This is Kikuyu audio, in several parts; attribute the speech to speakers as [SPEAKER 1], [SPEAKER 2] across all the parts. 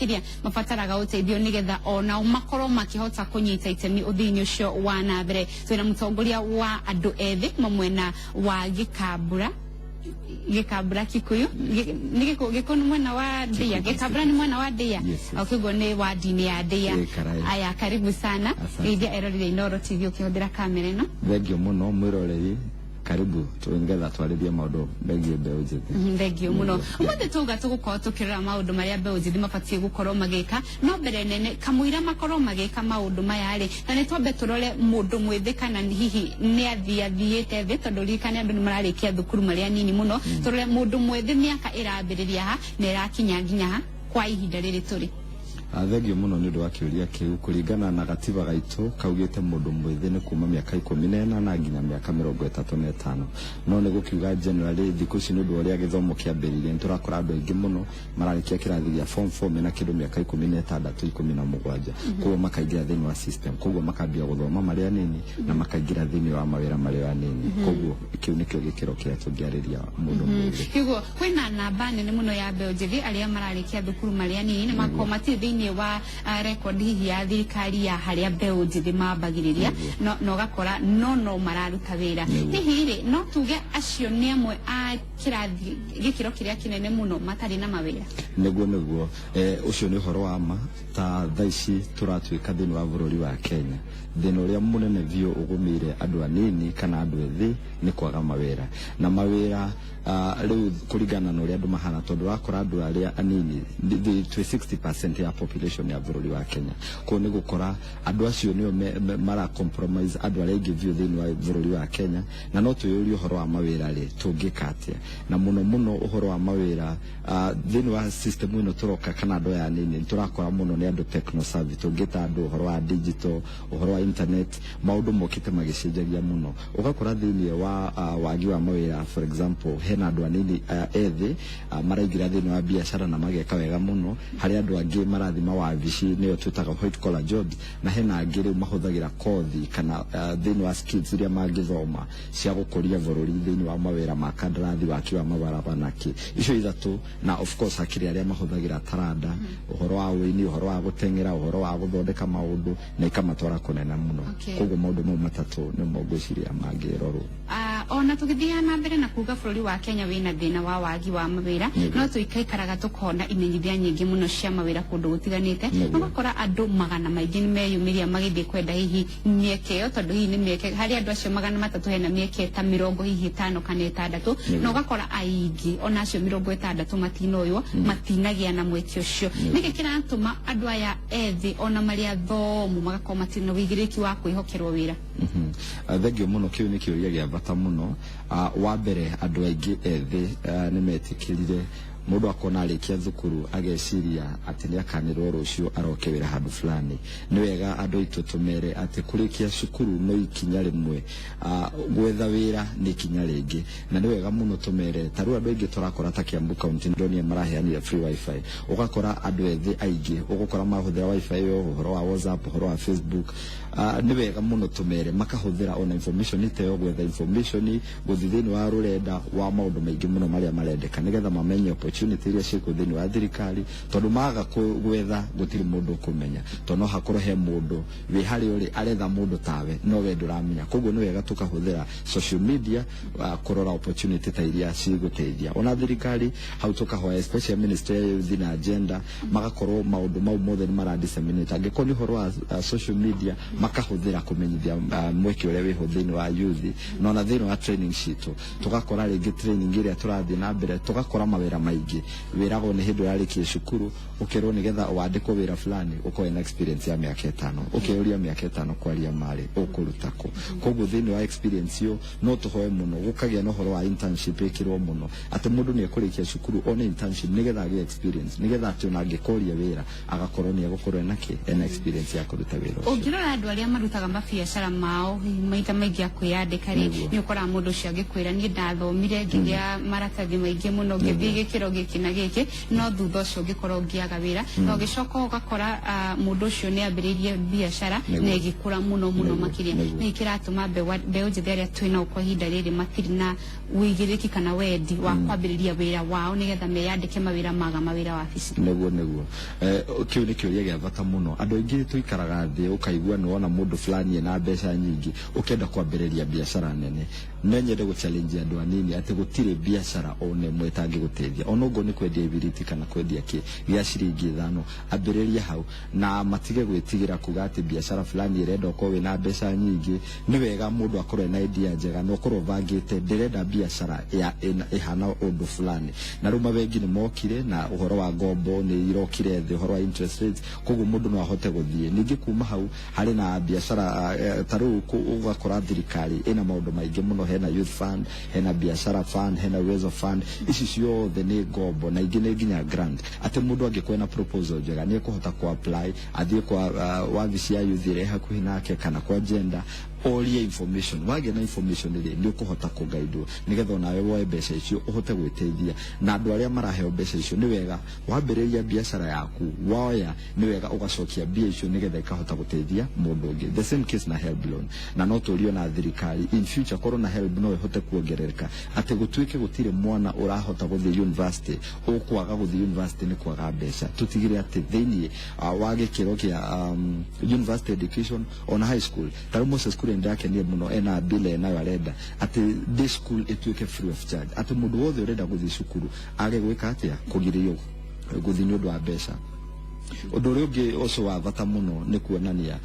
[SPEAKER 1] Makĩria mabataraga ũteithio nĩgetha onao makorwo makĩhota kũnyita itemi ũthii-inĩ ũcio wa na mbere. Twĩna mũtongoria wa andũ ethĩ kuma mwena wa Gĩkambura, Gĩkambura Kikuyu. Nĩ Gĩkũyũ nĩ mwena wa Ndĩa, Gĩkambura nĩ mwena wa Ndĩa.
[SPEAKER 2] Yes.
[SPEAKER 1] Koguo nĩ wadi-inĩ ya Ndĩa.
[SPEAKER 2] Ĩ, Karai.
[SPEAKER 1] Aya, karibu sana.
[SPEAKER 2] Asante.
[SPEAKER 1] Geithia eroreri a Inooro TV ũkĩhũthĩra kamera ĩno.
[SPEAKER 2] Thengio mũno mwĩroreri, karibu nĩgetha twarĩrie maũndũ megiĩ mbeũ njĩthĩ.
[SPEAKER 1] Thengio mũno. Ũmũthĩ tauga tũgũkorwo tũkĩrora maũndũ marĩa mbeũ njĩthĩ mabatiĩ gũkorwo magĩka, no mbere nene kamũira makorwo magĩka maũndũ maya rĩ, na nĩ twambe tũrore mũndũ mwĩthĩ kana hihi nĩ athiĩ athiĩte thĩ, tondũ ririkane andũ nĩ mararĩkia thukuru marĩ anini mũno. Tũrore mũndũ mwĩthĩ mĩaka ĩrambĩrĩria ha na ĩrakinya nginya ha kwa ihinda rĩrĩ tũrĩ.
[SPEAKER 2] Thengio mũno nĩ ũndũ wa kĩũria kĩu. Kũringana na gatiba gaitũ kaugĩte mũndũ mwĩthĩ nĩ kuma mĩaka 18 nginya mĩaka 35, no nĩ gũkiuga generally thikũ ici nĩ ũndũ wa ũrĩa gĩthomo kĩambĩrĩirie nĩ tũrakora andũ aingĩ mũno mararĩkia kĩrathi gĩa form 4 mena kĩndũ mĩaka 16, 17, koguo makaingĩra thĩinĩ wa system, koguo makambia gũthoma marĩ anini na makaingĩra thĩinĩ wa mawĩra marĩ anini, koguo kĩu nĩkĩo gĩkĩro kĩrĩa tũngĩarĩria mũndũ mwĩthĩ.
[SPEAKER 1] Koguo kwĩna namba nene mũno ya mbeũ njĩthĩ arĩa mararĩkia thukuru marĩ anini na makorwo matirĩ thĩinĩ wa record hihi ya thirikari ya harĩa mbeũ njĩthĩ mambagĩrĩria, no ũgakora no mararuta wĩra. Hihi rĩ, no tuge acio nĩ amwe a kĩrathi gĩkĩro kĩrĩa kĩnene mũno matarĩ na mawĩra?
[SPEAKER 2] Nĩguo, ũcio nĩ ũhoro wa ma. Ta thaa ici tũratuĩka thĩinĩ wa bũrũri wa Kenya, thĩna ũrĩa mũnene biũ ũgũmĩire andũ anini kana andũ ethĩ nĩ kwaga mawĩra na mawĩra rĩu kũringana na ũrĩa andũ mahana, tondũ ũrakora andũ arĩa anini twĩ 60% ya population ya bũrũri wa Kenya, koguo nĩ gũkora andũ acio nĩo mara compromise andũ arĩa aingĩ biũ thĩinĩ wa bũrũri wa Kenya. Na no twĩyũrie ũhoro wa mawĩra rĩ, tũngĩka atĩa? Na mũno mũno ũhoro wa mawĩra thĩinĩ wa system ĩno tũroka kana andũ aya anini nĩ tũrakora mũno nĩ andũ techno savvy, tũngĩta andũ ũhoro wa digital, ũhoro wa internet, maũndũ mokĩte magĩcenjagia mũno. Ũgakora thĩinĩ wa wagi wa mawĩra, for example, hena andũ anini ethĩ maraingĩra thĩinĩ wa biacara na mageka wega mũno, harĩ andũ angĩ marathiĩ mawabici, nĩyo twĩtaga white collar jobs, na hena angĩ rĩu mahũthagĩra kothi kana thĩinĩ wa skills iria mangĩthoma cia gũkũria bũrũri thĩinĩ wa mawĩra ma kandarathi, waki wa mabarabara na kĩ, icio ithatũ. Na of course hakĩrĩ arĩa mahũthagĩra taranda, ũhoro wa ũini, ũhoro wa gũteng'era, ũhoro wa gũthondeka maũndũ, na ikamatwara kũnene mũno. Koguo maũndũ mau matatũ nĩmo ngwĩciria mangĩrorwo.
[SPEAKER 1] Ona tũgĩthiaga na mbere na kuga bũrũri wa Kenya wĩna thĩna wa wagi wa mawĩra, no tũikaikaraga tũkona imenyithia nyingĩ mũno cia mawĩra kũndũ gũtiganĩte. Ũgakora andũ magana maingĩ nĩ meyumĩria magĩthiĩ kwenda hihi mĩeke ĩyo, tondũ hihi nĩ mĩeke harĩ andũ acio 300 hena mĩeke ta mĩrongo hihi ĩtano kana ĩtandatũ, na ũgakora aingĩ ona acio 60 matinoywo, matinagĩa na mweke ũcio. Nĩkĩ kĩratũma andũ aya ethĩ ona marĩ athomu magakorwo matirĩ na ũigĩrĩrĩki wa kwĩhokerwo wĩra?
[SPEAKER 2] Thengio mũno, kĩu nĩ kĩũria gĩa bata mũno. Wa mbere, andũ aingĩ ethĩ nĩ metĩkĩrire mũndũ akona arĩkia thukuru ageciria atĩ nĩ akanĩrwo rũciũ aroke wĩra handũ fulani. Nĩ wega andũ aitũ tũmere atĩ kũrĩkia cukuru no ikinya rĩmwe, gwetha wĩra nĩ ikinya rĩngĩ, na nĩ wega mũno tũmere ta rĩu andũ aingĩ tũrakora ta Kiambu County ndonire maraheanire free wifi, ũgakora andũ ethĩ aingĩ ũgũkora mahũthĩra wifi ĩyo ũhoro wa WhatsApp, ũhoro wa Facebook. Nĩ wega mũno tũmere makahũthĩra ona information ta ĩyo gwetha information, gũthiĩ thĩinĩ wa rũrenda wa maũndũ maingĩ mũno marĩa marendeka nĩgetha mamenye opportunity iria ciĩkuo thĩinĩ wa thirikari, tondũ maga gwetha gũtirĩ mũndũ ũkũmenya, tondũ no hakorwo he mũndũ wĩ harĩa ũrĩ aretha mũndũ tawe no we ndũramenya. Koguo nĩ wega tũkahũthĩra social media kũrora opportunity ta iria cigũteithia. Ona thirikari hau tũkahoya, especially ministry ya youth na gender, magakorwo maũndũ mau mothe nĩ mara disseminate, angĩkorwo nĩ ũhoro wa social media makahũthĩra kũmenyithia mweke ũrĩa wĩho thĩinĩ wa youth. Na ona thĩinĩ wa training citũ tũgakora rĩngĩ training ĩrĩa tũrathiĩ na mbere, tũgakora mawĩra maingĩ wĩragwo nĩ hĩndĩ ũrarĩkia cukuru, ũkerwo nĩgetha wandĩkwo wĩra fulani ũkorwo na experience ya mĩaka 5. Ũkeyũria mĩaka 5 kwaria marĩ ũkũruta kũ? Koguo thĩinĩ wa experience ĩyo no tũhoe mũno gũkagĩa na ũhoro wa internship ĩkĩrwo mũno, atĩ mũndũ nĩ ekũrĩkia cukuru one internship nĩgetha agĩe experience, nĩgetha atĩ ona angĩkoria wĩra agakorwo nĩ egũkorwo ena kĩ, ena experience ya kũruta wĩra ũcio.
[SPEAKER 1] Ũngĩrora andũ arĩa marutaga mabiacara mao hihi maita maingĩ a kwĩyandĩka rĩ, nĩ ũkoraga mũndũ ũcio agĩkwĩra, "Niĩ ndathomire ngĩgĩa maratathi maingĩ mũno, ngĩthiĩ gĩkĩro gĩkĩ na gĩkĩ, no thutha ũcio ũngĩkorwo ũngĩaga wĩra, na ũgĩcoka ũgakora mũndũ ũcio nĩ ambĩrĩirie biacara na ĩgĩkũra mũno mũno makĩria. Nĩ kĩratũma mbeũ njĩthĩ arĩa twĩnao kwa ihinda rĩrĩ matirĩ na wĩigĩrĩrĩki kana wendi wa kwambĩrĩria wĩra wao nĩgetha meyandĩke mawĩra maga mawĩra wabici.
[SPEAKER 2] Nĩguo kĩu nĩ kĩũria gĩa bata mũno. Andũ aingĩ tũikaraga thĩ ũkaigua nĩ wona mũndũ fulani ena mbeca nyingĩ, ũkenda kwambĩrĩria biacara nene. No nyende gũ challenge andũ anini atĩ gũtirĩ biacara ona ĩmwe ĩtangĩgũteithia, ona ũguo nĩ kwendia ibiriti kana kwendia kĩ gĩa ciringi 5, ambĩrĩria hau na matige gwĩtigĩra kuga atĩ biacara fulani ĩrenda ũkorwo wĩna mbeca nyingĩ. Nĩ wega mũndũ akorwo ena idea njega na ũkorwo ũbangĩte ndĩrenda biacara ya ĩhana ũndũ fulani. Na rĩu mabengi nĩ mokire na ũhoro wa ngombo nĩ irokire thĩ, ũhoro wa interest rates, koguo mũndũ no ahote gũthiĩ. Ningĩ kuma hau harĩ na biacara ta rĩu ũgakora thirikari ĩna maũndũ maingĩ mũno, hena youth fund, hena biacara fund, hena uwezo fund, ici ciothe nĩ ngombo na ingĩ nĩ nginya grant, atĩ mũndũ angĩkorwo na proposal njega nĩ ekũhota ku apply athiĩ kwa wabici ya youth ĩrĩa ĩ hakuhĩ nake kana kwa gender orie information. Wagĩa na information rĩ, nĩ ũkũhota kũgaidwo nĩgetha onawe woe mbeca icio ũhote gwĩteithia. Na andũ arĩa maraheo mbeca icio, nĩ wega wambĩrĩria biacara yaku, woya nĩ wega ũgacokia mbia icio nĩgetha ikahota gũteithia mũndũ ũngĩ. The same case na HELB loan, na no tũrio na thirikari in future korwo na HELB no ĩhote kuongerereka atĩ gũtuĩke gũtirĩ mwana ũrahota gũthiĩ university ũkwaga gũthiĩ university nĩ kwaga mbeca. Tũtigĩre atĩ thĩiniĩ wa gĩkĩro kĩa university education ona high school, ta rĩu Moses Kuria ndĩrakenie mũno ena bill enayo arenda atĩ day school ĩtuĩke free of charge, atĩ mũndũ wothe ũrenda gũthiĩ cukuru age gwĩka atĩa kũgirĩrĩrio gũthiĩ nĩ ũndũ wa mbeca. Ũndũ ũrĩa ũngĩ ũcio wa bata mũno nĩ kuonania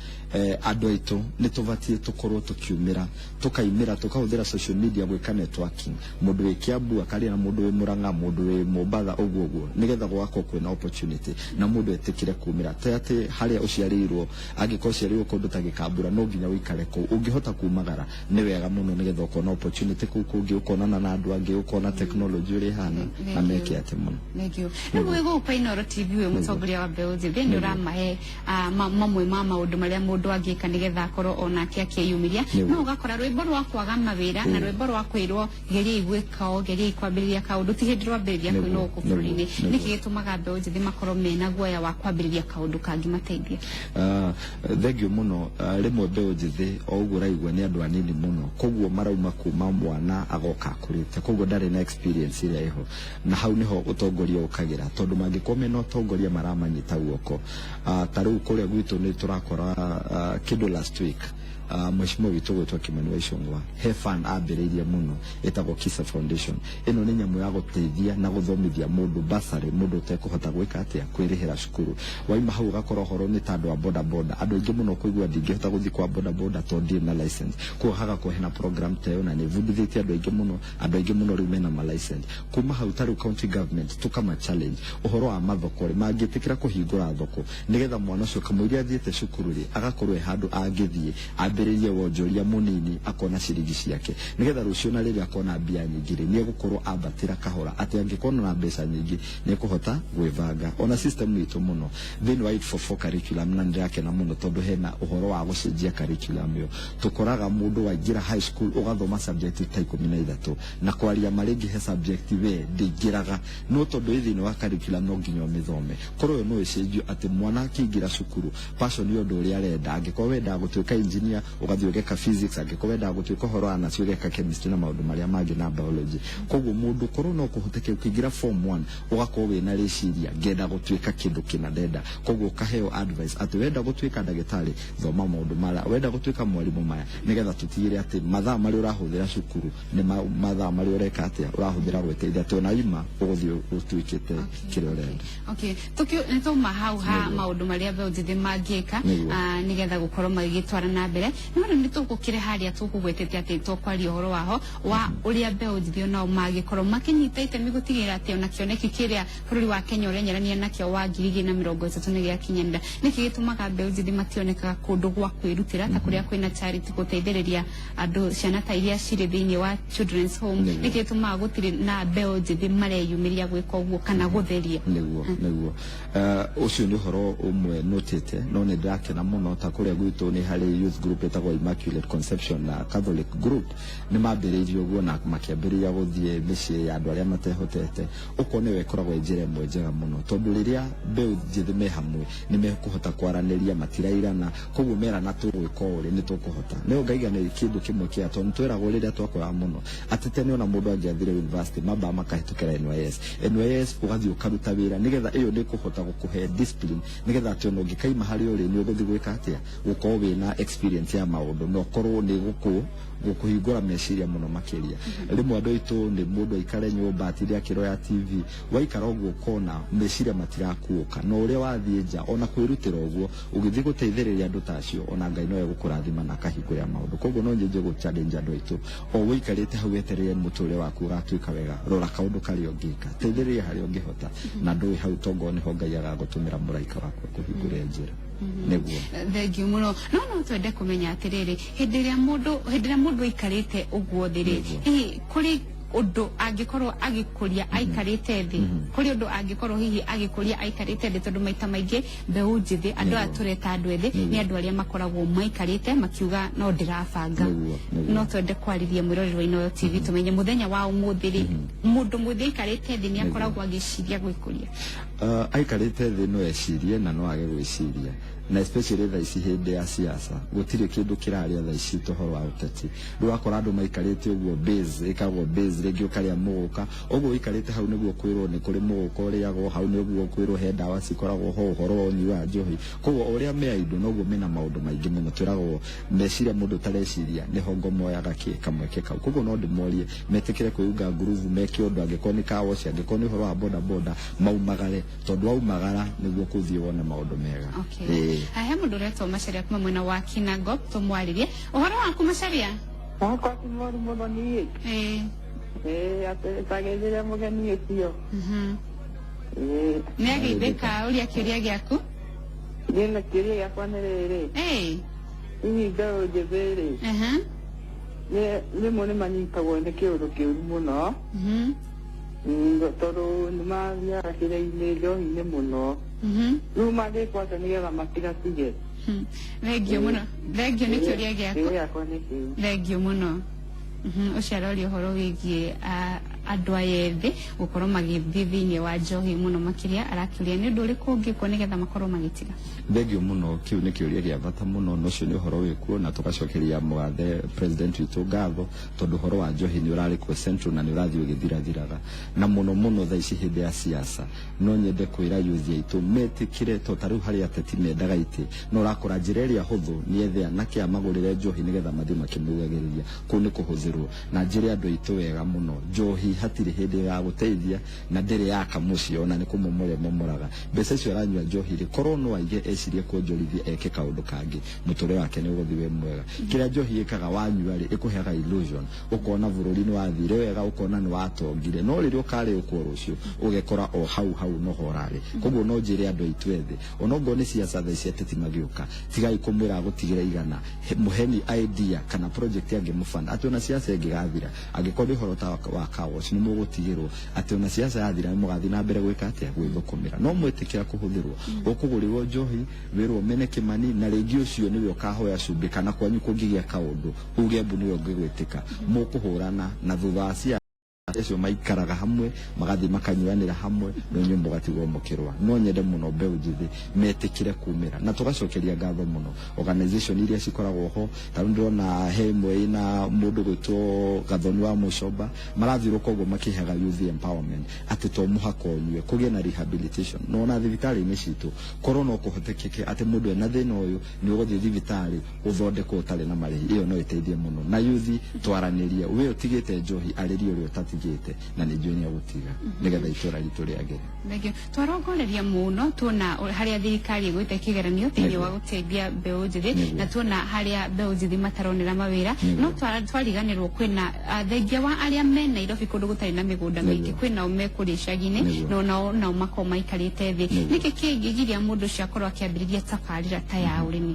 [SPEAKER 2] andũ aitũ nĩ tũbatiĩ tũkorwo tũkiumĩra, tũkaimĩra, tũkahũthĩra social media gwĩka networking, mũndũ wĩ Kiambu akaria na mũndũ wĩ Murang'a, mũndũ wĩ Mombatha, ũguo ũguo, nĩgetha gũgakorwo kwĩna opportunity na mũndũ etĩkĩre kumĩra. Ti atĩ harĩa ũciarĩirwo, angĩkorwo ũciarĩirwo kũndũ ta Gĩkambura no nginya ũikare kũu, ũngĩhota kumagara nĩ wega mũno nĩgetha ũkona opportunity kũu kũngĩ, ũkonana na andũ angĩ, ũkona technology ũrĩa ĩhana na meke atĩ mũno.
[SPEAKER 1] Thank you. Rĩu wĩ gũkũ Inooro TV wĩ mũtongoria wa mbeũ njĩthĩ, nĩ ũramahe mamwe ma maũndũ marĩa mũndũ angĩka nĩgetha akorwo onake akĩyumĩria. No ũgakora rwĩmbo rwa kwaga mawĩra na rwĩmbo rwa kwĩrwo geriai gwĩka o geriai kwambĩrĩria kaũndũ ti hĩndĩ rwambĩrĩria kũinwo gũkũ bũrũri-inĩ. Nĩkĩ gĩtũmaga mbeũ njĩthĩ makorwo mena guoya wa kwambĩrĩria kaũndũ kangĩmateithia?
[SPEAKER 2] Thengiũ mũno. Rĩmwe mbeũ njĩthĩ o ũguo ũraigua nĩ andũ anini mũno, koguo marauma kuma mwana agoka akũrĩte, koguo ndarĩ na experience ĩrĩa ĩho, na hau nĩho ũtongoria ũkagĩra, tondũ mangĩkorwo mena ũtongoria maramanyita guoko. Ta rĩu kũrĩa gwitũ nĩ tũrakora kĩndũ last week mheshimiwa witũ gwĩtwo Kimani wa Ichung'wa he fund ambĩrĩirie mũno ĩtagwo Kisa Foundation. Ĩno nĩ nyamũ ya gũteithia na gũthomithia mũndũ basarĩ, mũndũ ũtekũhota gwĩka atĩa kwĩrĩhĩra cukuru. Waima hau ũgakora ũhoro nĩ ta andũ a boda boda, andũ aingĩ mũno kũigua ndingĩhota gũthiĩ kwa boda boda tondũ ndirĩ na license, koguo hagakorwo hena program ta ĩyo na nĩ ĩbundithĩtie andũ aingĩ mũno, andũ aingĩ mũno rĩu mena ma license. Kuma hau ta rĩu county government tũkama challenge ũhoro wa mathoko rĩ, mangĩtĩkĩra kũhingũra thoko nĩgetha mwana ũcio kamũiria athiĩte cukuru rĩ, agakorwo e handũ angĩthiĩ ambĩrĩrie wonjoria mũnini akona ciringi ciake, nĩgetha rũciũ na rĩrĩa akona mbia nyingĩ rĩ, nĩ egũkorwo ambatĩra kahora, atĩ angĩkorwo na mbeca nyingĩ nĩ ekũhota gwĩbanga. Ona system itũ mũno thĩinĩ wa 844 curriculum, na nĩndĩrakena mũno tondũ hena ũhoro wa gũcenjia curriculum ĩyo, tũkoraga mũndũ waingĩra high school ũgathoma subject ta 13, na kwaria marĩngĩ he subject we ndĩingĩraga, no tondũ ĩ thĩinĩ wa curriculum no nginya ũmĩthome. Korwo ĩyo no ĩcenjio atĩ mwana akĩingĩra cukuru passion ya ũndũ ũrĩa arenda, angĩkorwo wendaga gũtuĩka engineer ũgathiĩ ũgeka physics, angĩkorwo wendaga gũtuĩka ũhoro wa naci ũgeka chemistry na maũndũ marĩa mangĩ na biology. Koguo mũndũ korwo no kũhoteke ũkĩingĩra form 1 ũgakorwo wĩna rĩciria ngenda gũtuĩka kĩndũ kĩna ndenda, koguo ũkaheo advice atĩ wenda gũtuĩka ndagĩtarĩ thoma maũndũ maya, wenda gũtuĩka mwarimũ maya, nĩgetha tũtigĩre atĩ mathaa marĩa ũrahũthĩra cukuru nĩ mathaa marĩa ũreka atĩa ũrahũthĩra gwĩteithia, atĩ ona ima ũgũthiĩ ũtuĩkĩte kĩrĩa ũrenda.
[SPEAKER 1] Okay, tukio nĩ twauma hau ha maũndũ marĩa mbeũ njĩthĩ mangĩka nĩgetha gũkorwo magĩgĩtwara na mbere, no rĩu nĩ tũgũkĩre harĩa tũkũgwetete atĩ tũkwaria ũhoro waho wa ũrĩa mbeũ njĩthĩ onao mangĩkorwo makĩnyita itemi gũtigĩrĩra atĩ ona kĩoneki kĩrĩa bũrũri wa Kenya ũrenyerania nakĩo wa 2030 nĩ gĩakinyanĩra. Nĩkĩ gĩtũmaga mbeũ njĩthĩ mationekaga kũndũ gwa kwĩrutĩra ta kũrĩa kwĩna charity gũteithĩrĩria andũ ciana ta iria cirĩ thĩinĩ wa children's home? Nĩkĩ gĩtũmaga gũtirĩ na mbeũ njĩthĩ mareyumĩria gwĩka ũguo kana gũtheria?
[SPEAKER 2] Nĩguo ũcio nĩ ũhoro ũmwe notĩte, no nĩ ndĩrakena mũno ta kũrĩa gwitũ nĩ harĩ youth group ĩtagwo Immaculate Conception na Catholic Group nĩ mambĩrĩirie ũguo na makĩambĩrĩria gũthiĩ mĩciĩ ya andũ arĩa matehotete. Ũkona ĩyo ĩkoragwo ĩ njĩra ĩmwe njega mũno, tondũ rĩrĩa mbeũ njĩthĩ me hamwe nĩ mekũhota kwaranĩria, matirairana, koguo merana tũgwĩka ũũ rĩ nĩ tũkũhota. Nĩyo ngaiga nĩ kĩndũ kĩmwe kĩa tondũ twĩragwo rĩrĩa twakũraga mũno atĩ tene ona mũndũ angĩathire university mambaga makahĩtũkĩra NYS. NYS ũgathiĩ ũkaruta wĩra nĩgetha ĩyo nĩ ĩkũhota gũkũhe discipline, nĩgetha atĩ ona ũngĩkaima harĩa ũrĩ nĩ ũgũthiĩ gwĩka atĩa, gũkorwo wĩna experience ya maũndũ na ũkorwo nĩ gũkũhingũra meciria mũno makĩria. Rĩmwe andũ aitũ nĩ mũndũ aikare nyũmba atinde akĩroya TV, waikara ũguo ũkona meciria matirakuũka, na ũrĩa wathiĩ nja ona kwĩrutĩra ũguo ũgĩthiĩ gũteithĩrĩria andũ ta acio, ona Ngai no egũkũrathima na akahingũra maũndũ. Koguo no nyenje gũ challenge andũ aitũ, o ũikarĩte hau wetereire mũtũrĩre waku ũgatuĩka wega, rora kaũndũ karĩa ũngĩka, teithĩrĩria harĩa ũngĩhota, na ndũĩ hau tongo nĩho Ngai agagũtũmĩra mũraika waku akũhingũre njĩra. Nĩguo.
[SPEAKER 1] Thengiũ mũno. No twende kũmenya atĩrĩrĩ, hĩndĩ ĩrĩa mũndũ aikarĩte ũguo thĩ rĩ, hihi kũrĩ ũndũ angĩkorwo agĩkũria aikarĩte thĩ, kũrĩ ũndũ angĩkorwo hihi agĩkũria aikarĩte thĩ? Tondũ maita maingĩ mbeũ njĩthĩ, andũ aya tũreta andũ ethĩ, nĩ andũ arĩa makoragwo maikarĩte makiuga no ndĩrabanga. No twende kwarĩria mwĩroreri wa Inooro TV tũmenye mũthenya wa ũmũthĩ rĩ, mũndũ mwĩthĩ aikarĩte thĩ nĩ akoragwo agĩciria gwĩkũria?
[SPEAKER 2] Aikarĩte thĩ no ecirie na no age gwĩciria, na especially thaa ici hĩndĩ ya siasa gũtirĩ kĩndũ kĩrarĩa thaa ici ta ũhoro wa ũteti. Rĩu wakora andũ maikarĩte ũguo, base ĩkagwo base, rĩngĩ ũkarĩa mũgũka ũguo ũikarĩte hau nĩguo kwĩrwo nĩ kũrĩ mũgũka ũrĩagwo hau, nĩguo kwĩrwo he ndawa cikoragwo ho, ũhoro wa ũnyui wa njohi. Koguo o ũrĩa me indo noguo mena maũndũ maingĩ mũno, twĩragwo meciria mũndũ ũtareciria nĩho ngomoyaga kĩ kamweke kau. Koguo no ndĩmorie metĩkĩre kwĩunga ngurubu, meke ũndũ, angĩkorwo nĩ car wash, angĩkorwo nĩ ũhoro wa boda boda, maumagare, tondũ waumagara nĩguo kũthiĩ wone maũndũ mega.
[SPEAKER 1] Okay. He mũndũ ũretwo Macharia kuma mwena wa Kinangop, tũmwarĩrie. Ũhoro waku Macharia?
[SPEAKER 3] Wakwa ti mũru mũno niĩ. Ĩĩ, atĩ tageithĩre mũgeni ũcio. Ĩĩ.
[SPEAKER 1] Nĩ ageithĩka. Ũria kĩũria gĩaku.
[SPEAKER 3] Niĩ na kĩũria gĩakwa nĩ rĩrĩ. Hihi mbeũ njĩthĩ rĩ, rĩmwe nĩ manyitagwo nĩ kĩũndũ kĩũru mũno, tondũ nĩ mathiaga kĩrĩa-inĩ njohi-inĩ mũno. Rĩu mangĩkwo atĩa nĩgetha matigatige?
[SPEAKER 1] Thengiũ mũno, thengiũ nĩ kĩũria gĩaku.
[SPEAKER 3] Kĩũria gĩakwa nĩ kĩu.
[SPEAKER 1] Thengiũ mũno. Ũcio aroria ũhoro wĩgiĩ andũ aya ethĩ gũkorwo magĩthiĩ thĩinĩ wa njohi mũno makĩria, arakĩũria nĩ ũndũ ũrĩkũ ũngĩkwo nĩgetha makorwo magĩtiga.
[SPEAKER 2] Thengiũ mũno, kĩu nĩ kĩũria gĩa bata mũno, na ũcio nĩ ũhoro wĩkuo, na tũgacokeria mũgathe president witũ ngatho, tondũ ũhoro wa njohi nĩ ũrarĩ kuo central na nĩ ũrathiĩ ũgĩthirathiraga, na mũno mũno thaa ici hĩndĩ ya siasa. No nyende kwĩra youth aitũ metĩkĩre, to ta rĩu harĩ ateti mendaga itĩ, no ũrakora njĩra ĩrĩa hũthũ nĩ ethe anake amagũrĩre njohi nĩgetha mathiĩ makĩmugagĩrĩria, kũu nĩ kũhũthĩrwo. Na njĩre andũ aitũ wega mũno, njohi hatirĩ hĩndĩ ĩgagũteithia na ndĩrĩ yaka mũciĩ, ona nĩ kũmomora ĩmomoraga. Mbeca icio aranyua njohi rĩ, korwo no aige ecirie kuonjorithia eke kaũndũ kangĩ, mũtũrĩre wake nĩ ũgũthiĩ wĩ mwega. Kĩrĩa njohi ĩkaga wanyua rĩ, ĩkũheaga illusion, ũkona bũrũri nĩ wathire wega, ũkona nĩ watongire, no rĩrĩa ũkarĩũkwo rũciũ ũgekora o hau hau noho ũrarĩ. Koguo no njĩre andũ aitũ ethĩ, onokorwo nĩ siasa thaa ici ateti magĩũka, tigai kũmwĩra agũtigĩre igana, mũheni idea kana project angĩmũbanda, atĩ ona siasa ĩngĩgathira, angĩkorwo nĩ ũhoro ta wa car wash, nĩ mũgũtigĩrwo atĩ ona siasa yathira nĩ mũgathiĩ na mbere gwĩka atĩa, gwĩthũkũmĩra. No mwĩtĩkĩra kũhũthĩrwo, ũkũgũrĩrwo njohi, wĩrwo mene Kĩmani, na rĩngĩ ũcio nĩwe ũkahoya cumbĩ, kana kwanyu kũngĩgĩa kaũndũ uge mbu nĩwe ũngĩgwĩtĩka, mũkũhũrana. Na thutha wa siasa acio maikaraga hamwe, magathiĩ makanyuanĩra hamwe, no inyuĩ mũgatigwo mũkĩrũa. No nyende mũno mbeũ njĩthĩ metĩkĩre kumĩra, na tũgacokeria ngatho mũno organization iria cikoragwo ho. Ta rĩu ndĩrona he ĩmwe ĩna mũndũ gwĩtwo Gathoni wa Mũcomba, marathiũrũka ũguo makĩheaga youth empowerment, atĩ to mũhaka ũnyue, kũgĩe na rehabilitation. Na ona thibitarĩ-inĩ citũ korwo no kũhotekeke atĩ mũndũ ena thĩna ũyũ nĩ ũgũthiĩ thibitarĩ ũthondekwo ũtarĩ na marĩhi, ĩyo no ĩteithie mũno. Na youth twaranĩrie, we ũtigĩte njohi arĩrie ũrĩa ũtatigĩte, na nĩ njũĩ nĩ egũtiga, nĩgetha itũra ritũ rĩagĩre.
[SPEAKER 1] Thank you. Twarongoreria mũno tuona harĩa thirikari ĩgwĩte kĩgeranio thĩinĩ wa gũteithia mbeũ njĩthĩ, na tuona harĩa mbeũ njĩthĩ mataronera mawĩra, no twariganĩrwo kwĩna thengia wa arĩa me Nairobi kũndũ gũtarĩ na mĩgũnda mĩingĩ, kwĩnao me kũrĩa icagi-inĩ, no nao makoragwo maikarĩte thĩ. Nĩkĩ kĩngĩgiria mũndũ ũcio akorwo akĩambĩrĩria tabarĩra ta ya ũrĩmi?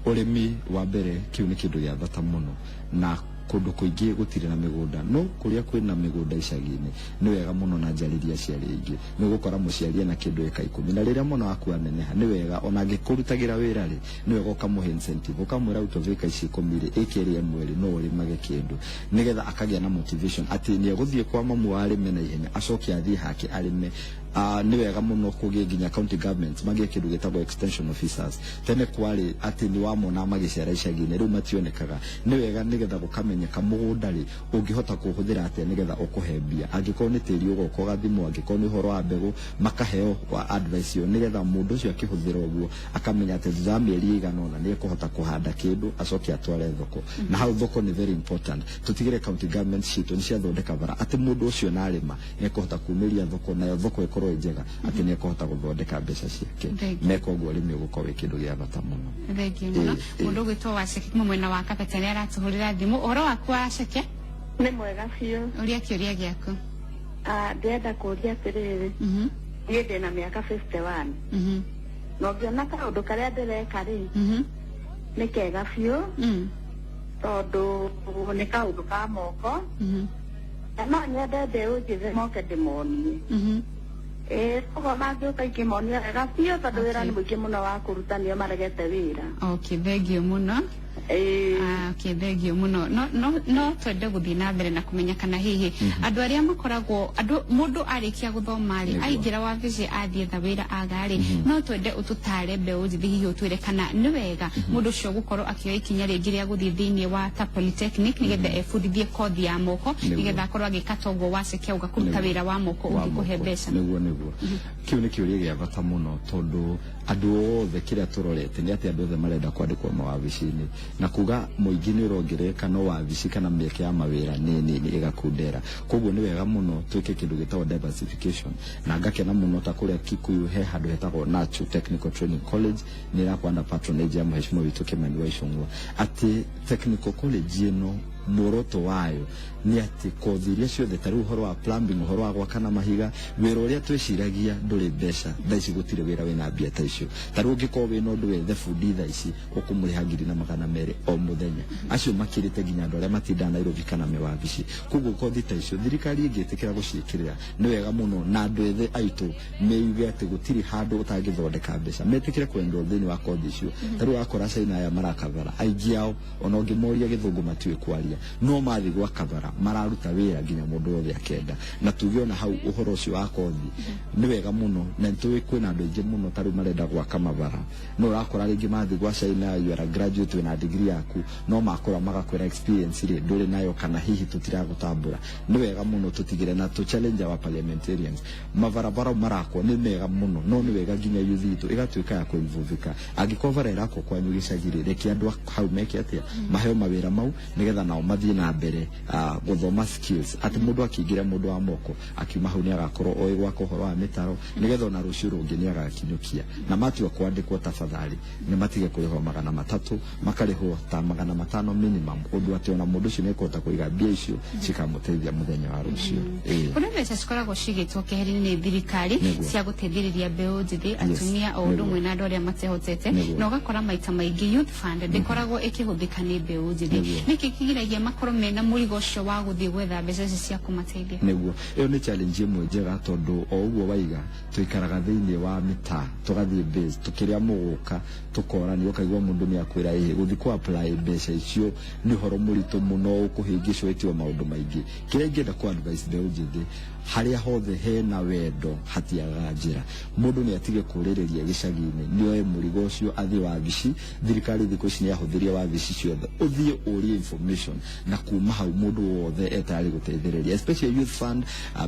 [SPEAKER 2] Ũrĩmi wa mbere, kĩu nĩ kĩndũ gĩa bata mũno, na Kũndũ kũingĩ gũtirĩ na mĩgũnda, no kũrĩa kwĩna mĩgũnda icagi-inĩ nĩ wega mũno na njarĩrie aciari aingĩ. Nĩ ũgũkora mũciari ena kĩndũ ĩka 10, na rĩrĩa mwana waku aneneha nĩ wega ona angĩkũrutagĩra wĩra rĩ, nĩ wega ũkamũhe incentive, ũkamwĩra out of ĩka ici 10 rĩ, ĩka ĩrĩa ĩmwe rĩ, no ũrĩmage kĩndũ, nĩgetha akagĩa na motivation atĩ nĩ egũthiĩ kwa mamu arĩme na ihenya, acoke athiĩ hake arĩme. Nĩ wega mũno kũgĩe nginya county governments magĩe kĩndũ gĩtagwo extension officers. Tene kwarĩ atĩ nĩ wamona magĩcera icagi-inĩ, rĩu mationekaga. Nĩ wega nĩgetha gũkamenyeka mũgũnda rĩ, ũngĩhota kũhũthĩra atĩa nĩgetha ũkũhe mbia. Angĩkorwo nĩ tĩri ũgoka ũgathimwo, angĩkorwo nĩ ũhoro wa mbegũ, makaheo wa advice ĩyo, nĩgetha mũndũ ũcio akĩhũthĩra ũguo akamenya atĩ thutha wa mĩeri ĩigana ũna nĩ ekũhota kũhanda kĩndũ acoke atware thoko. Na hau thoko nĩ very important, tũtigĩre county government citũ nĩ ciathondeka bara atĩ mũndũ ũcio narĩma nĩ ekũhota kumĩria thoko, nayo thoko ĩkorwo ĩ njega atĩ nĩ ekũhota gũthondeka mbeca ciake. Meka ũguo ũrĩmi ũgũkorwo wĩ kĩndũ gĩa bata mũno.
[SPEAKER 1] Thengiũ mũno. Mũndũ ũgwĩtwo Waceke kuma mwena wa Kabete nĩ aratũhũrĩra thimũ. Ũhoro waku, Waceke?
[SPEAKER 4] Nĩ mwega biũ.
[SPEAKER 1] Ũria kĩũria gĩaku.
[SPEAKER 4] Ndĩrenda kũũria atĩrĩrĩ, niĩ ndĩna mĩaka 51, na ũngĩona kaũndũ karĩa ndĩreka rĩ, nĩ kega biũ, tondũ nĩ kaũndũ ka moko, na no nyende mbeũ njĩthĩ moke ndĩmonie. Ĩĩ, koguo mangĩũka ingĩmonia wega biũ, tondũ wĩra nĩ mũingĩ mũno wa kũruta, nĩo maregete wĩra.
[SPEAKER 1] Okay, thengiũ mũno.
[SPEAKER 4] Ĩĩ.
[SPEAKER 1] Okay, thengiũ mũno. No twende gũthiĩ na mbere na kũmenya kana hihi andũ arĩa makoragwo andũ mũndũ arĩkia gũthoma rĩ, aingĩra wabici athiĩ etha wĩra aga rĩ, no twende ũtũtare mbeũ njĩthĩ, hihi ũtwĩre kana nĩ wega mũndũ ũcio gũkorwo akĩoya ikinya rĩngĩ rĩa gũthiĩ thĩinĩ wa ta polytechnic nĩgetha ebundithie kothi ya moko, nĩgetha akorwo agĩka toguo Waceke auga, kũruta wĩra wa moko ũngĩkũhe mbeca.
[SPEAKER 2] Nĩguo, kĩu nĩ kĩũria gĩa bata mũno, tondũ andũ othe kĩrĩa tũrorete nĩ atĩ andũ othe marenda kwandĩkwo mawabici-inĩ, na kuga mũingĩ nĩ ũrongerereka, no wabici kana mĩeke ya mawĩra nĩ nini ĩgakundera. Koguo nĩ wega mũno twĩke kĩndũ gĩtagwo diversification, na ngakena mũno ta kũrĩa Kikuyu he handũ hetagwo Nachu Technical Training College, nĩ ĩrakwo under patronage ya mheshimiwa witũ Kimani wa Ichung'wa, atĩ technical college ĩno muoroto wayo nĩ atĩ kothi iria ciothe ta rĩu ũhoro wa plumbing, ũhoro wa gwaka na mahiga, wĩra ũrĩa twĩciragia ndũrĩ mbeca, thaa ici gũtirĩ wĩra wĩna mbia ta icio. Ta rĩu ũngĩkorwo wĩna ũndũ wethe bundi thaa ici ũkũmũrĩha 1,200 o mũthenya, acio makĩrĩte nginya andũ arĩa matindaga Nairobi kana mewabici. Koguo kothi ta icio thirikari ĩngĩtĩkĩra gũciĩkĩrĩra nĩ wega mũno, na andũ ethĩ aitũ meiuge atĩ gũtirĩ handũ ũtangĩthondeka mbeca, metĩkĩre kwendwo thĩinĩ wa kothi icio. Ta rĩu wakora China aya marakabara, aingĩ ao ona ũngĩmoria gĩthũngũ matiũĩ kwaria, no mathiĩ gwa kabara mararuta wĩra nginya mũndũ wothe akenda. Na tuge ona hau ũhoro ũcio wa kothi nĩ wega mũno, na nĩtũĩ kwĩna andũ aingĩ mũno ta rĩu marenda gwaka mabara, no ũrakora rĩngĩ mathiĩ gwa China, you are a graduate, wĩna degree yaku, no makora magakwĩra experience rĩ ndũrĩ nayo, kana hihi tũtiragũtambũra. Nĩ wega mũno tũtigĩre na tũ challenge our parliamentarians. Mabarabara marakwo nĩ mega mũno, no nĩ wega nginya youth itũ ĩgatuĩka ya kũinvolvika. Angĩkorwo bara ĩrakwo kwanyu gĩcagi rĩ, reke andũ hau meke atĩa, maheo mawĩra mau nĩgetha nao mathiĩ na mbere gũthoma skills, atĩ mũndũ akĩingĩra mũndũ wa moko akiuma hau nĩ agakorwo oĩ gwaka ũhoro wa mĩtaro, nĩgetha ona rũciũ rũngĩ nĩ agakinyũkia. Na matua kwandĩkwo, tafadhali nĩ matige kũrĩhwo 300, makarĩhwo ta 500 minimum, ũndũ atĩ ona mũndũ ũcio nĩ ekũhota kũiga mbia icio cikamũteithia mũthenya wa rũciũ. Ĩĩ.
[SPEAKER 1] Kũrĩ mbeca cikoragwo cigĩtwo keheri-inĩ nĩ thirikari cia gũteithĩrĩria mbeũ njĩthĩ, atumia o ũndũ ũmwe na andũ arĩa matehotete, na ũgakora maita maingĩ youth fund ndĩkoragwo ĩkĩhũthĩka nĩ mbeũ njĩthĩ. Nĩkĩ kĩgiragia makorwo mena mũrigo ũcio wa gũthiĩ gwetha mbeca ici cia kũmateithia?
[SPEAKER 2] Nĩguo, ĩyo nĩ challenge ĩmwe njega, tondũ o ũguo waiga tũikaraga thĩinĩ wa mĩtaa, tũgathiĩ base tũkĩrĩa mũgũka tũkorania, ũkaigua mũndũ nĩ akwĩra ĩhĩ gũthiĩ kũ apply mbeca icio nĩ ũhoro mũritũ mũno, ũkũhĩngĩcwo ĩtio maũndũ maingĩ. Kĩrĩa ingĩenda kũ advice mbeũ njĩthĩ, harĩa hothe hena wendo hatiagaga njĩra. Mũndũ nĩ atige kũrĩrĩria gĩcagi-inĩ, nĩ oe mũrigo ũcio athiĩ wabici. Thirikari thikũ ici nĩ yahũthĩria wabici ciothe, ũthiĩ ũrie information, na kuma hau mũndũ wothe etayarĩ gũteithĩrĩria, especially youth fund,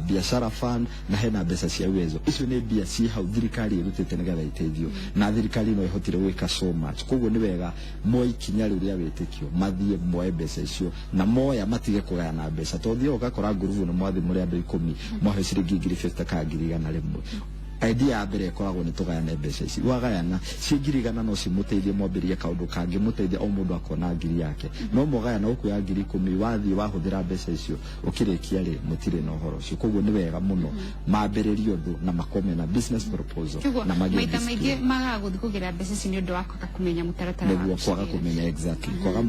[SPEAKER 2] biashara fund, na hena mbeca cia Uwezo. Icio nĩ mbia ci hau thirikari ĩrutĩte nĩgetha iteithio, na thirikari no ĩhotire gwĩka so much. Koguo nĩ wega moe ikinya rĩu rĩa wĩtĩkio, mathiĩ moe mbeca icio, na moya matige kũgayana mbeca, tondũ ũthiaga ũgakora ngurubu nĩ mwathi mũrĩ andũ 10, mwahe ciringi 50,000 kana 100,000. Idea ya mbere ĩkoragwo nĩ tũgayane mbeca ici. Wagayana ciĩ 100,000 no cimũteithie mwambĩrĩrie kaũndũ kangĩmũteithia, o mũndũ akona 1,000 yake. No mwagayana ũkuoya 10,000, wathiĩ wahũthĩra mbeca icio, ũkĩrĩkia rĩ, mũtirĩ na ũhoro ũcio. Koguo nĩ wega mũno mambĩrĩrie ũndũ na makorwo mena business proposal
[SPEAKER 1] Koguo
[SPEAKER 2] na magĩe
[SPEAKER 1] maita
[SPEAKER 2] discipline.
[SPEAKER 1] maingĩ magaga gũthiĩ kũgĩra mbeca ici nĩ ũndũ wa kwaga kũmenya mũtaratara wa
[SPEAKER 2] Nĩguo, kwaga
[SPEAKER 1] gũcigĩra.
[SPEAKER 2] kũmenya, exactly, kwaga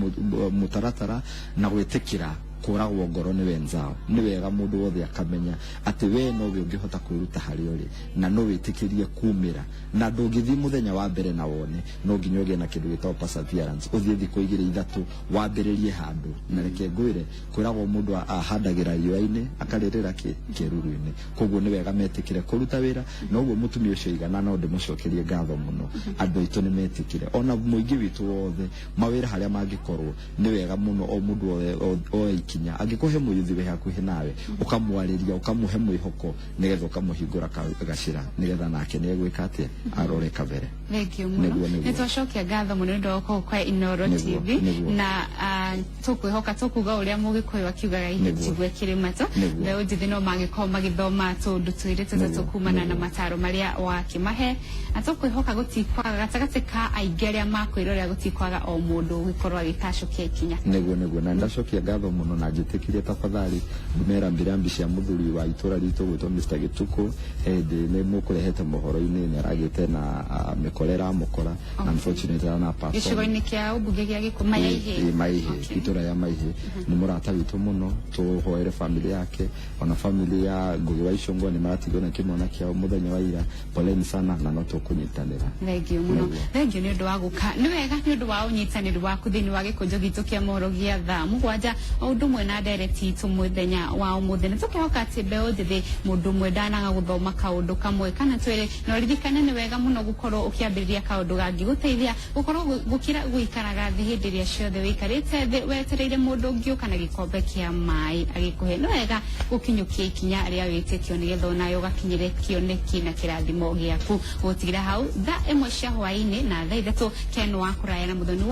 [SPEAKER 2] mũtaratara na gwĩtĩkĩra kũragwo ngoro nĩ wenzao. Nĩ wega mũndũ wothe akamenya atĩ we nowe ũngĩhota kwĩruta harĩa ũrĩ na no wĩtĩkĩrie kumĩra, na ndũngĩthiĩ mũthenya wa mbere na wone. No nginya ũgĩe na kĩndũ gĩtagwo perseverance, ũthiĩ thikũ igĩrĩ ithatũ, wambĩrĩrie handũ. Na reke ngwĩre, kwĩragwo mũndũ ahandagĩra riũa-inĩ akarĩrĩra kĩruru-inĩ. Koguo nĩ wega metĩkĩre kũruta wĩra. Na ũguo mũtumia ũcio igana, no ndĩmũcokerie ngatho mũno. Andũ aitũ nĩ metĩkĩre, ona mũingĩ witũ wothe, mawĩra harĩa mangĩkorwo, nĩ wega mũno o mũndũ oe ikinya. Angĩkorwo he mũyuthi wĩ hakuhĩ nawe, ũkamwarĩria, ũkamũhe mwĩhoko, nĩgetha ũkamũhingũra gacĩra, nĩgetha nake nĩ egwĩka atĩa, arore kabere.
[SPEAKER 1] Thank you mũno.
[SPEAKER 2] Nĩguo.
[SPEAKER 1] Nĩ twacokia ngatho mũno nĩ ũndũ wa gũkorwo kwa Inooro TV. Na tũkwĩhoka tũkuga ũrĩa Mũgĩkũyũ akiugaga,
[SPEAKER 2] Nĩguo.
[SPEAKER 1] ihitigwe kĩrĩma to mbeũ njĩthĩ no mangĩkorwo magĩthoma tũndũ twĩrĩ tũtatũ kumana na mataro marĩa wakĩmahe, na tũkwĩhoka gũtikwaga gatagatĩ ka aingĩ arĩa makwĩrorera, gũtikwaga o mũndũ ũgĩkorwo agĩtacũkia ikinya.
[SPEAKER 2] Nĩguo, na ndacokia ngatho mũno, na njĩtĩkirie tafadhali ndume rambirambi cia mũthuri wa itũra ritũ gwĩtwo Mr. Gĩtukũ. Hĩndĩ nĩ mũkũrehete mohoro-inĩ, nĩ aragĩte na mĩkora ĩramũkora na unfortunately arana pass on.
[SPEAKER 1] Gĩcigo-inĩ kĩa ũmbunge gĩa Gĩkũ Mayaihĩ.
[SPEAKER 2] Ĩ, Maihĩ. Itũra ya Maihĩ. Nĩ mũrata witũ mũno, tũhoere family yake, ona family ya Ngugi wa Ichung'wa nĩ maratigwo na kĩmwana kĩao mũthenya wa ira. Poleni sana, na no tũkũnyitanĩra.
[SPEAKER 1] Thank you mũno.
[SPEAKER 2] Nĩguo.
[SPEAKER 1] Thank you nĩ ũndũ wa gũka. Nĩ wega nĩ ũndũ wa ũnyitanĩri waku thĩinĩ wa gĩkũnjo gitũ kĩa mohoro gĩa thaa 7, o ũndũ ũmwe na ndereti itũ mũthenya wa ũmũthĩ. Nĩ tũkĩhoka atĩ mbeũ njĩthĩ, mũndũ ũmwe ndanaga gũthoma kaũndũ kamwe kana twĩrĩ, na ũririkane nĩ wega mũno gũkorwo ũkĩambĩrĩria kaũndũ gangĩgũteithia gũkorwo gũkĩra gũikaraga thĩ hĩndĩ ĩrĩa ciothe wĩikarĩte thĩ wetereire mũndũ ũngĩ ũka na gĩkombe kĩa maĩ agĩkũhe. Nĩ wega gũkinyũkia ikinya rĩa wĩtĩkio nĩgetha onawe ũgakinyĩre kĩoneki na kĩrathimo gĩaku. Gũtigĩra hau, thaa 1 cia hwaĩ-inĩ na thaa 3 Ken wa kũraya na Mũthoni.